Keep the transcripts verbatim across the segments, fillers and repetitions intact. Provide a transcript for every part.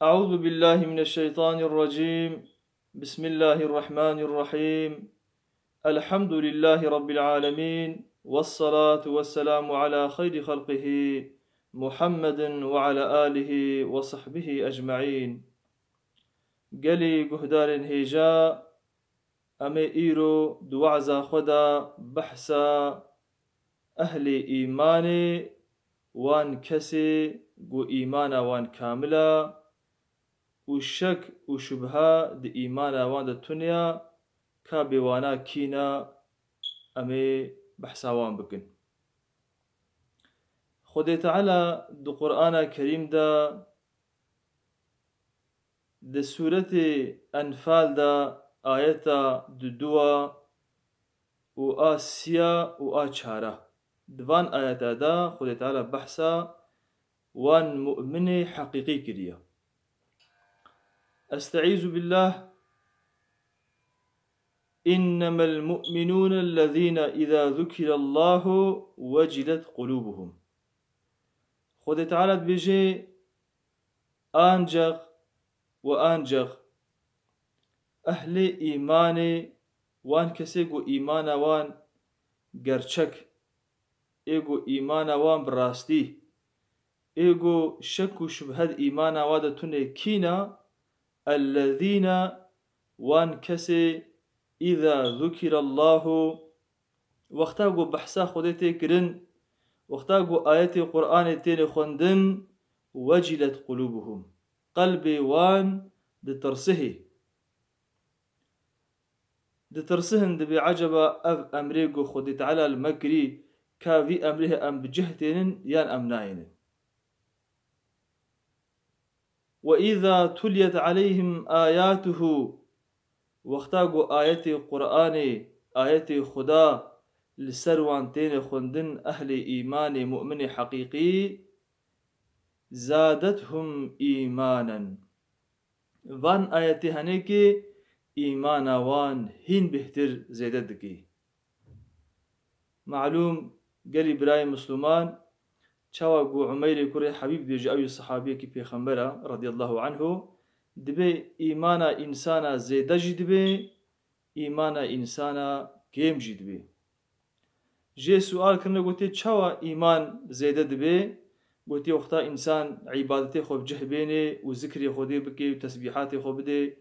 أعوذ بالله من الشيطان الرجيم. بسم الله الرحمن الرحيم. الحمد لله رب العالمين، والصلاة والسلام على خير خلقه محمد وعلى آله وصحبه أجمعين. Gelî guhdarên hêja, em ê îro di waza xwe de behsa ehlê îmanê, wan kesê ku îmana wan kamil a û şek û şubha di îmana wan de tune ya, ka bêwana kîna, em ê behsa wan bikin. Xwedê Teala di Qur'ana Kerîm de, di sûretê Enfal de, ayeta duduwa û a siya û a çara, di van ayeta de Xwedê Teala behsa wan mu'minê heqîqî kiriye. Estaizu billah. إنما المؤمنون الذين إذا ذكر الله وجلت قلوبهم. Xwedê Teala dibêje, ancak û ancak ehlê îmanê, wan kesê ku îmana wan gerçek, ê ku îmana wan bi rastî, ê ku şek û şubhe di îmana wan de tune kîna, ellezîne, wan kesê, îza zukirallahu, wexta ku behsa Xwedê tê kirin, wexta ku ayetê Qur'anê têne xwendin, wecilet qulubuhum, qelbê wan ditirsihê. Ditirsihin, dibê, eceba ev emrê ku Xwedê Teala li me kirî, ka vî emrê em bi cih tênin yan em nayênin. Ve îza tuliyet aleyhim ayatuhu, wexta ku ayetê Qur'anê, ayetê Xuda li ser wan têne xwendin, ehlê îmanê, mu'minê heqîqî, zadethum îmanen. Van ayetê henekê îmana wan hîn bêhtir zêde dike. Malûm, gelî birayê Misliman, çawa ku Umeyrê kurê Hebîb dibêje, ew jî sehabiyekî Pêxember e, radiyallahu anhu, dibê îmana însana zêde jî dibe, îmana însana kêm jî dibe. Jê sual kirine, gotê, çawa îman zêde dibe? Gotê, wexta însan îbadetê xwe bi cih bêne û zikrê Xwedê bike û tesbîhatê xwe bide,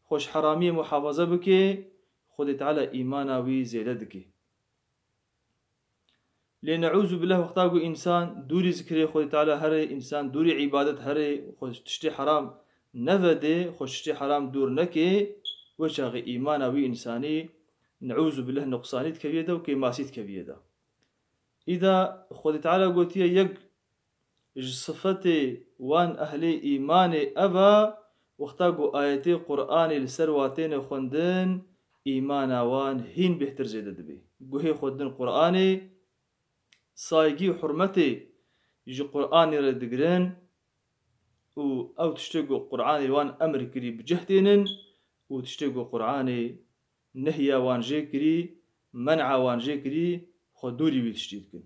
xwe ji heramiyê muhafaza bike, Xwedê Teala îmana wî zêde dike. Lê neûzûbillah, wexta ku însan dûrî zikrê Xwedê Teala here, însan dûrî îbadet here, xwe ji tiştê heram nevede, xwe ji tiştê heram dûr neke, wê çaxê îmana wî însanî, neûzûbillah, nuqsanî dikeviyê de û kêmasî dikeviyê de. Îda Xwedê Teala gotiye, yek ji sifetê wan ehlê îmanê ev e, wexta ku ayetê Qur'anê li ser wa têne xwendin, îmana wan hîn bêhtir zêde dibe. Guhê xwe didin Qur'anê, saygî û hurmetê ji Qur'anê re digirin û ew tiştê ku Qur'anê wan emr kirî bi cih tênin û tiştê ku Qur'anê nehiya wan jê kirî, men'a wan jê kirî, xwe dûrî wî tiştî dikin.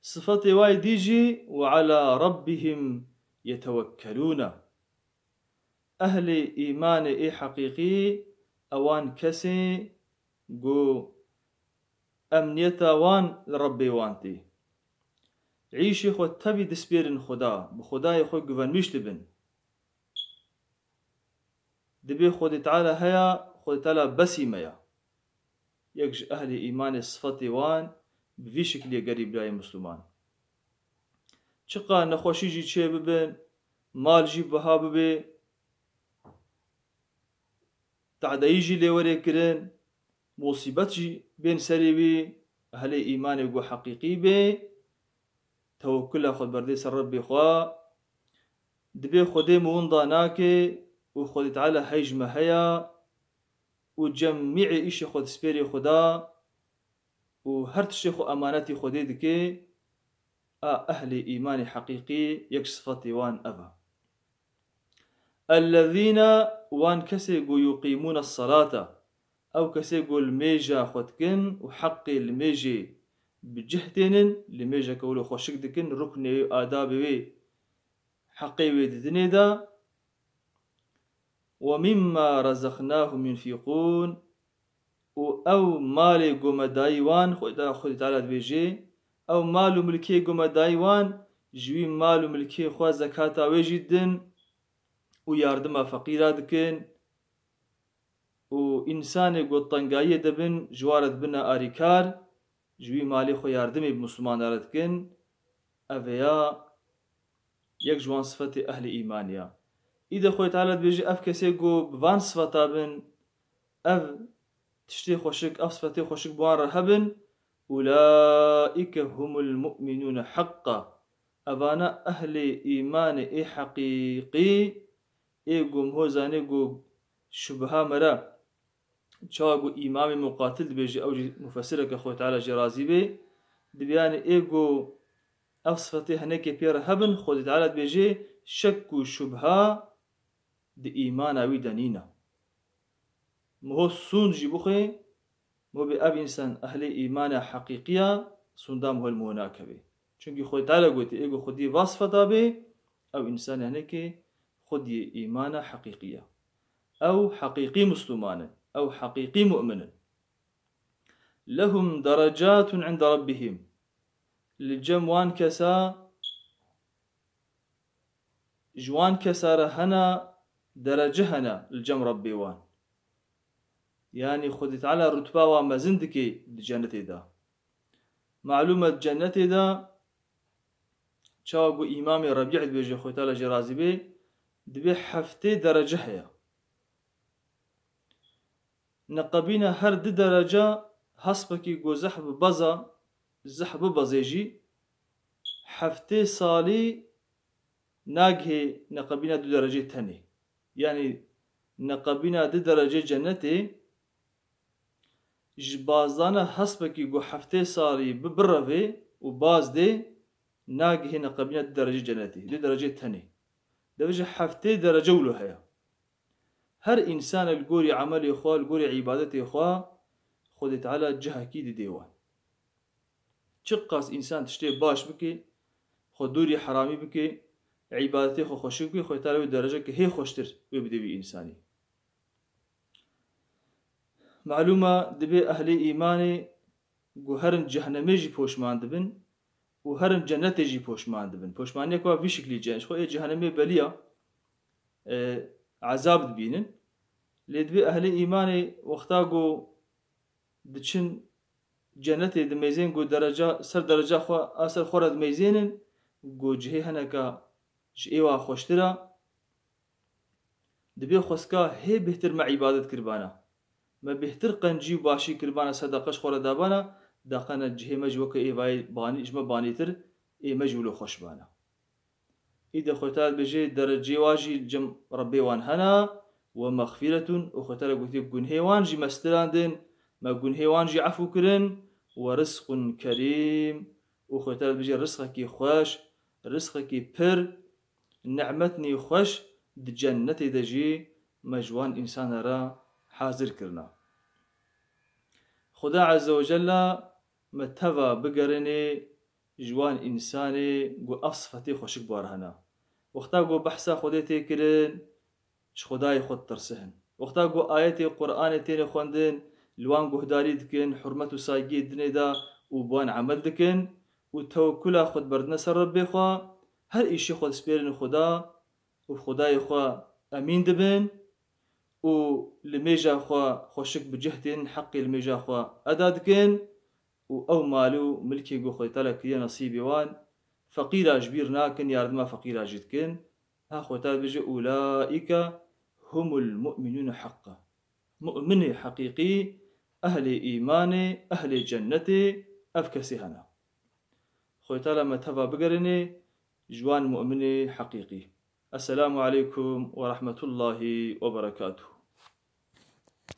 Sifetê wayê dî jî, "Ve ala rabbihim yetewekkelûne." Ehlê îmanê ê heqîqî ewan kesê ku emniyeta wan li Rebbê wan tê. Îşê xwe tevî dispêrin Xuda, bi Xudayê xwe guvenmîş dibin. Dibê Xwedê Teala heya, Xwedê Teala besî me ya. Yek ji ehlê îmanê sifetê wan bi vî şiklî ye, gelî birayê Misliman. Çiqa nexweşî jî çê bibin, mal jî biha bibe, tadeyî jî lê were kirin, musîbet jî bên serê wî, ehlê îmanê ku heqîqî bê, tewekkula xwe berdê ser Rebbê xwe, dibê Xwedê min winda nake û Xwedê Teala hey ji me heya û cemî'ê îşê xwe dispêrê Xuda û her tiştê xwe emanetî Xwedê dike, a ehlê îmanê heqîqî yek ji sifatê wan ev e. Ellezîne, wan kesê ku yuqîmûne salate, ew kesê ku limêja xwe dikin û heqê limêjê bi cih tênin, limêjeke wilo xweşik dikin, ruknê wê, adabê wê, heqê wê didinê de. "Ve mimma razaqnahum yunfikûn." Û ew malê ku me dayî wan, Xweda, Xwedê Teala dibêje, ew mal û milkê ku me dayî wan, ji wî mal û milkê xwe zekata wê jî didin û yardima feqîra dikin. Û însanê ku tengayiyê de bin, ji wan re dibine arîkar, ji wî malê xwe yardimê bi Mislimanan re dikin. Ev ya yek ji wan sifetê ehlê îmanê ya. Îde Xwedê Teala dibêje, ev kesê ku bi van sifeta bin, ev tiştê xweşik, ev sifetê xweşik bi wan re hebin, "Ulaîke humul mu'minûne heqqa." Evana ehlê îmanê ê heqîqî, ê ku miho zanê ku şubha mere, çawa ku Îmamê Muqatil dibêje, ew jî mufessireke Xwedê Teala jê razî bê, dibê, yanî ê ku ev sifetê hinekê pê re hebin, Xwedê Teala dibêje, şek û şubha di îmana wî de nîne. Miho sûnd jî bixwe, miho bê ev însan ehlê îmana heqîqî ya, sûnda miho li miho nakeve. Çunkî Xwedê Teala gotiye, ê ku xwediyê va sifeta bê, ew însanê hinekê xwediyê îmana heqîqî ya. Ew heqîqî Misliman in, ew heqîqî mu'min in. "Lehum derecatun inde rabbihim." Li cem wan kesa, ji wan kesa re hene derece hene li cem Rebbê wan. Yanî Xwedê Teala rutba wan mezin dike di cennetê de. Malûm e di cennetê de, çawa ku Îmamê Rebî dibêje, Xwedê Teala jê razî bê, dibê heftê derece heye. Neqebîna her du derece, hespekî ku zehf bi beza, zehf bibezê jî, heftê salî nagihê neqebîna du derecê tenê. Yanî neqebîna du derecê cennetê ji bazdana hespekî ku heftê salî bi birevê û baz dê, nagihê neqebîna du derecê cennetê, du derecê tenê. Dibêje heftê derece wilo heye. Her însanek li gorî emelê xwe, li gorî îbadetê xwe, Xwedê Teala cihekî didê wan. Çiqas însan tiştê baş bike, xwe dûrî heramî bike, îbadetê xwe xweşik bike, Xwedê Teala wê dereceke hê xweştir wê bide vî însanî. Malûm e, dibê ehlê îmanê ku herin cehnemê jî poşman dibin û herin cennetê jî poşman dibin. Poşmaniyek wa vî şiklî cen-, ji xwe ê cehenemê belî ya, e, ezab dibînin. Lê dibê ehlê îmanê wexta ku diçin cennetê dimeyzên ku dereca, ser dereca xwe, a ser xwe re dimeyzênin, ku cihê hineka ji ê wa xweştir e. Dibê xwestka hê bêhtir me îbadet kiribana. Me bêhtir qencî û başî kiribana, sedeqe ji xwe re dabana, daqene cihê me ji weke êvayê banî, ji me banîtir, ê me jî wilo xweş bana. Îde Xwedê Teala dibêje, derecê wa jî cem Rebbê wan hena, "Ve mexfîretun", û Xwedê Teala gotiye, gunhê wan jî me stirandin, me gunhê wan jî efû kirin, "ve rizqun kerîm", û Xwedê Teala dibêje, rizqekî xweş, rizqekî pir, nimetnî xweş di cennetê de jî me ji wan însana re hazir kirina. Xuda Azze ve Celle me teva bigerîne ji wan însanê ku ev sifetê xweşik bi wan re hene. Wexta ku behsa Xwedê tê kirin, ji Xwedayê xwe ditirsin. Wexta ku ayetê Qur'anê têne xwendin, li wan guhdarî dikin, hurmet û saygiyê dinê de û bi wan emel dikin û tewekkula xwe diberdine ser Rebbê xwe, her îşê xwe dispêrin Xuda û Xwedayê xwe emîn dibin û limêja xwe xweşik bi cih tên, heqê limêja xwe eda dikin û ew mal û milkê ku Xwedê Teala kiriye nesîbê wan, feqîra ji bîr nakin, yardima feqîra jî dikin. Ha Xwedê Teala dibêje, "Ulaîke humul mu'minûne heqqa." Mu'minê heqîqî, ehlê îmanê, ehlê cennetê, ev kesê hene. Xwedê Teala me teva bigerîne ji wan mu'minê heqîqî. Esselamu aleykum ve rahmetullahi ve berekatuhu.